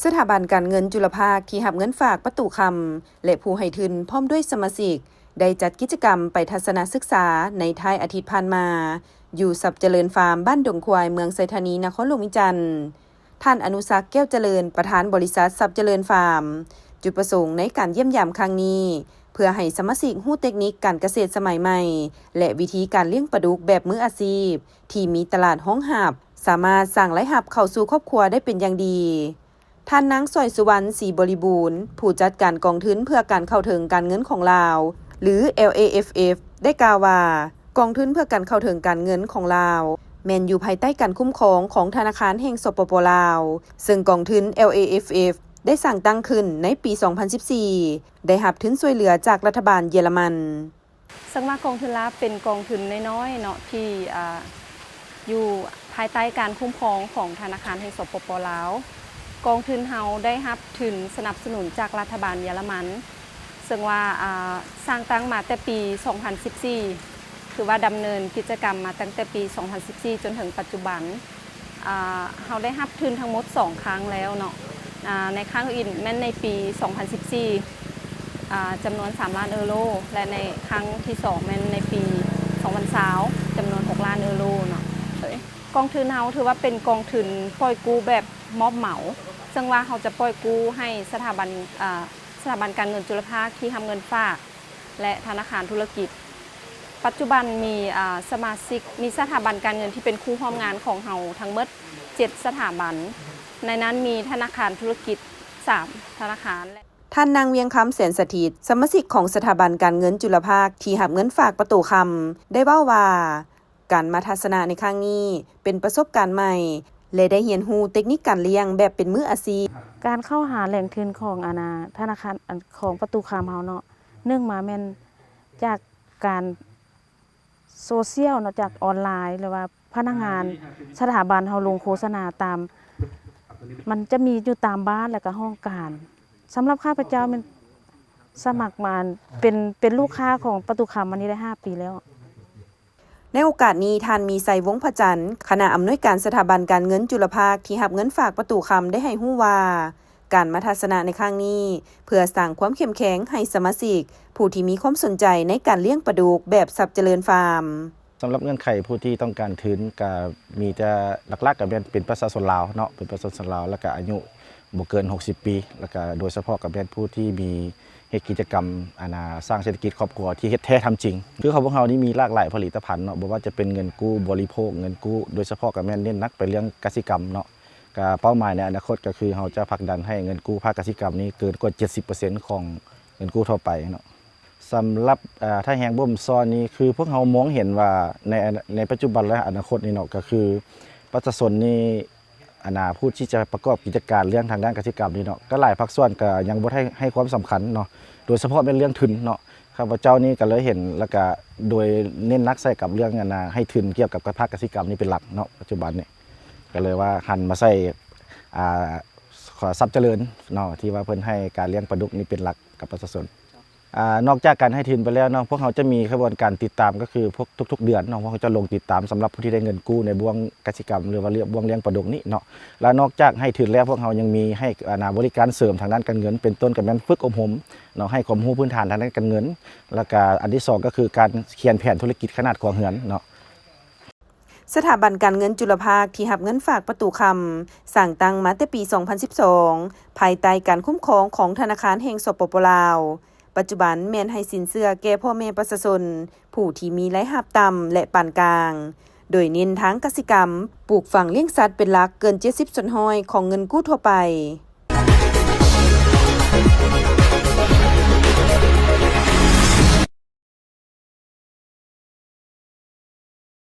ສະຖາບັນການເງິນຈຸລະພາກທີ່ຮັບເງິນຝາກປະຕູຄຳ ແລະ ຜູ້ໃຫ້ທຶນ ພ້ອມດ້ວຍສະມາຊິກ ໄດ້ຈັດກິດຈະກຳໄປທັດສະນະສຶກສາໃນທ້າຍອາທິດຜ່ານມາ ຢູ່ຊັບຈະເລີນຟາມ ບ້ານດົງຄວາຍ ເມືອງໄຊທານີ ນະຄອນຫຼວງວຽງຈັນ. ທ່ານ ອະນຸສັກ ແກ້ວຈະເລີນ ປະທານບໍລິສັດຊັບຈະເລີນຟາມ ຈຸດປະສົງໃນການຢ້ຽມຢາມຄັ້ງນີ້ ເພື່ອໃຫ້ສະມາຊິກຮູ້ເຕັກນິກການກະເສດສະໄໝໃໝ່ ແລະ ວິທີການລ້ຽງປາດຸກແບບມືອາຊີບ ທີ່ມີຕະຫຼາດຮອງຮັບ, ສາມາດສ້າງລາຍຮັບເຂົ້າສູ່ຄອບຄົວໄດ້ເປັນຢ່າງດີ. ທ່ານນາງ ສອຍສຸວັນ ສີບໍລິບູນ ຜູ້ຈັດການກອງທຶນເພື່ອການເຂົ້າເຖິງການເງິນຂອງລາວ ຫຼື ແອລເອເອັຟເອັຟ ໄດ້ກ່າວວ່າ ກອງທຶນເພື່ອການເຂົ້າເຖິງການເງິນຂອງລາວ ແມ່ນຢູ່ພາຍໃຕ້ການຄຸ້ມຄອງຂອງທະນາຄານແຫ່ງ ສປປ ລາວ, ເຊິ່ງກອງທຶນ ແອລເອເອັຟເອັຟ ໄດ້ສ້າງຕັ້ງຂຶ້ນໃນປີສອງພັນສິບສີ່ ໄດ້ຮັບທຶນຊ່ວຍເຫຼືອຈາກລັດຖະບານເຢຍລະມັນ. ເຊິ່ງວ່າກອງທຶນລາວເປັນກອງທຶນນ້ອຍໆເນາະ ທີ່ ອ່າ ຢູ່ພາຍໃຕ້ການຄຸ້ມຄອງຂອງທະນາຄານແຫ່ງ ສປປ ລາວ. ກອງທຶນເຮົາໄດ້ຮັບທຶນສະໜັບສະໜູນຈາກລັດຖະບານເຢຍລະມັນ ເຊິ່ງວ່າ ອ່າ ສ້າງຕັ້ງມາແຕ່ປີສອງພັນສິບສີ່ ຖືວ່າດຳເນີນກິດຈະກຳມາຕັ້ງແຕ່ປີສອງພັນສິບສີ່ ຈົນເຖິງປັດຈຸບັນ. ອ່າ ເຮົາໄດ້ຮັບທຶນທັງໝົດສອງຄັ້ງແລ້ວເນາະ. ອ່າ ໃນຄັ້ງອື່ນແມ່ນໃນປີສອງພັນສິບສີ່ ອ່າ ຈຳນວນສາມລ້ານເອີໂຣ ແລະ ໃນຄັ້ງທີສອງແມ່ນໃນປີສອງພັນຊາວ ຈຳນວນຫົກລ້ານເອີໂຣເນາະ. ກອງທຶນເຮົາຖືວ່າເປັນກອງທຶນປ່ອຍກູ້ແບບມອບເໝົາ ເຊິ່ງວ່າເຮົາຈະປ່ອຍກູ້ໃຫ້ສະຖາບັນ ອ່າ ສະຖາບັນການເງິນຈຸລະພາກທີ່ຮັບເງິນຝາກ ແລະ ທະນາຄານທຸລະກິດ. ປັດຈຸບັນມີ ອ່າ ສະມາຊິກ ມີສະຖາບັນການເງິນທີ່ເປັນຄູ່ຮ່ວມງານຂອງເຮົາທັງໝົດເຈັດສະຖາບັນ, ໃນນັ້ນມີທະນາຄານທຸລະກິດສາມທະນາຄານ ແລະ ທ່ານນາງ ວຽງຄຳ ແສນສະຖິດ ສະມາຊິກຂອງສະຖາບັນການເງິນຈຸລະພາກທີ່ຮັບເງິນຝາກປະຕູຄຳ ໄດ້ເວົ້າວ່າ ການມາທັດສະນະໃນຄັ້ງນີ້ເປັນປະສົບການໃໝ່ ແລະ ໄດ້ຮຽນຮູ້ເຕັກນິກການລ້ຽງແບບເປັນມືອາຊີບ. ການເຂົ້າຫາແຫຼ່ງທຶນຂອງ ອັນນ່າ ທະນາຄານ ອັນ ຂອງປະຕູຄຳເຮົາເນາະ ໜຶ່ງມາແມ່ນຈາກການໂຊຊຽວເນາະ ຈາກອອນລາຍ ຫຼືວ່າພະນັກງານສະຖາບັນເຮົາລົງໂຄສະນາຕາມ ມັນຈະມີຢູ່ຕາມບ້ານ ແລ້ວກະຫ້ອງການ. ສຳລັບຂ້າພະເຈົ້າແມ່ນສະໝັກມາເປັນ ເປັນລູກຄ້າຂອງປະຕູຄຳມານີ້ໄດ້ຫ້າປີແລ້ວ. ໃນໂອກາດນີ້ ທ່ານ ມີໄຊ ວົງພະຈັນ ຄະນະອຳນວຍການສະຖາບັນການເງິນຈຸລະພາກທີ່ຮັບເງິນຝາກປະຕູຄຳ ໄດ້ໃຫ້ຮູ້ວ່າ ການມາທັດສະນະໃນຄັ້ງນີ້ ເພື່ອສ້າງຄວາມເຂັ້ມແຂງໃຫ້ສະມາຊິກ ຜູ້ທີ່ມີຄວາມສົນໃຈໃນການລ້ຽງປາດຸກແບບຊັບຈະເລີນຟາມ. ສຳລັບເງື່ອນໄຂຜູ້ທີ່ຕ້ອງການທຶນ ກະມີແຕ່ຫຼັກໆ ກະແມ່ນເປັນປະຊາຊົນລາວເນາະ ເປັນປະຊາຊົນລາວ ແລ້ວກະອາຍຸບໍ່ເກີນຫົກສິບປີ ແລ້ວກະໂດຍສະເພາະກະແມ່ນຜູ້ທີ່ມີ ເຮັດກິດຈະກຳ ອັນນ່າ ສ້າງເສດຖະກິດຄອບຄົວທີ່ເຮັດແທ້ທຳຈິງ. ຄືຂອງພວກເຮົານີ້ມີຫຼາກຫຼາຍຜະລິດຕະພັນເນາະ ບໍ່ວ່າຈະເປັນເງິນກູ້ບໍລິໂພກ, ເງິນກູ້ ໂດຍສະເພາະກະແມ່ນເນັ້ນໜັກໄປເລື່ອງກະສິກຳເນາະ. ກະເປົ້າໝາຍໃນອະນາຄົດກະຄືເຮົາຈະຜັກດັນໃຫ້ເງິນກູ້ພາກກະສິກຳນີ້ເກີນກວ່າເຈັດສິບເປີເຊັນຂອງເງິນກູ້ທົ່ວໄປເນາະ. ສຳລັບ ເອີ ທ່າແຮງບົ່ມຊ້ອນນີ້ ຄືພວກເຮົາມອງເຫັນວ່າໃນ ໃນປັດຈຸບັນ ແລະ ອະນາຄົດນີ້ເນາະ ກະຄືປະຊາຊົນນີ້ ອັນນ່າ ຜູ້ທີ່ຈະປະກອບກິດຈະການເລື່ອງທາງດ້ານກະສິກຳນີ້ເນາະ ກະຫຼາຍພາກສ່ວນກະຍັງບໍ່ໄດ້ໃຫ້ຄວາມສຳຄັນເນາະ ໂດຍສະເພາະແມ່ນເລື່ອງທຶນເນາະ. ຂ້າພະເຈົ້ານີ້ກະເລີຍເຫັນ ແລ້ວກະໂດຍເນັ້ນໜັກໃສ່ກັບເລື່ອງ ອັນນ່າ ໃຫ້ທຶນກ່ຽວກັບພາກກະສິກຳນີ້ເປັນຫຼັກເນາະ ປັດຈຸບັນນີ້ ກະເລີຍວ່າຫັນມາໃສ່ ອ່າ ຊັບຈະເລີນເນາະ ທີ່ວ່າເພິ່ນໃຫ້ການລ້ຽງປາດຸກນີ້ເປັນຫຼັກກັບປະຊາຊົນ. ອ່າ ນອກຈາກການໃຫ້ທຶນໄປແລ້ວເນາະ ພວກເຮົາຈະມີຂະບວນການຕິດຕາມ ກະຄືພວກທຸກໆເດືອນເນາະ ພວກເຮົາຈະລົງຕິດຕາມສຳລັບຜູ້ທີ່ໄດ້ເງິນກູ້ໃນບ່ວງກະສິກຳ ຫຼືວ່າເລື່ອງ ບ່ວງລ້ຽງປາດຸກນີ້ເນາະ. ແລະ ນອກຈາກໃຫ້ທຶນແລ້ວ ພວກເຮົາຍັງມີໃຫ້ ອັນນ່າ ບໍລິການເສີມທາງດ້ານການເງິນ ເປັນຕົ້ນກະແມ່ນຝຶກອົບຮົມເນາະ ໃຫ້ຄວາມຮູ້ພື້ນຖານທາງດ້ານການເງິນ ແລ້ວກະອັນທີສອງກະຄືການຂຽນແຜນທຸລະກິດຂະໜາດຄົວເຮືອນເນາະ. ສະຖາບັນການເງິນຈຸລະພາກທີ່ຮັບເງິນຝາກປະຕູຄຳ ສ້າງຕັ້ງມາແຕ່ປີສອງພັນສິບສອງ ພາຍໃຕ້ການຄຸ້ມຄອງຂອງທະນາຄານແຫ່ງ ສປປ ລາວ. ປັດຈຸບັນແມ່ນໃຫ້ສິນເຊື່ອແກ່ພໍ່ແມ່ປະຊາຊົນ ຜູ້ທີ່ມີລາຍຮັບຕ່ຳ ແລະ ປານກາງ ໂດຍເນັ້ນທາງກະສິກຳ, ປູກຝັງລ້ຽງສັດເປັນຫຼັກເກີນເຈັດສິບສ່ວນຮ້ອຍຂອງເງິນກູ້ທົ່ວໄປ.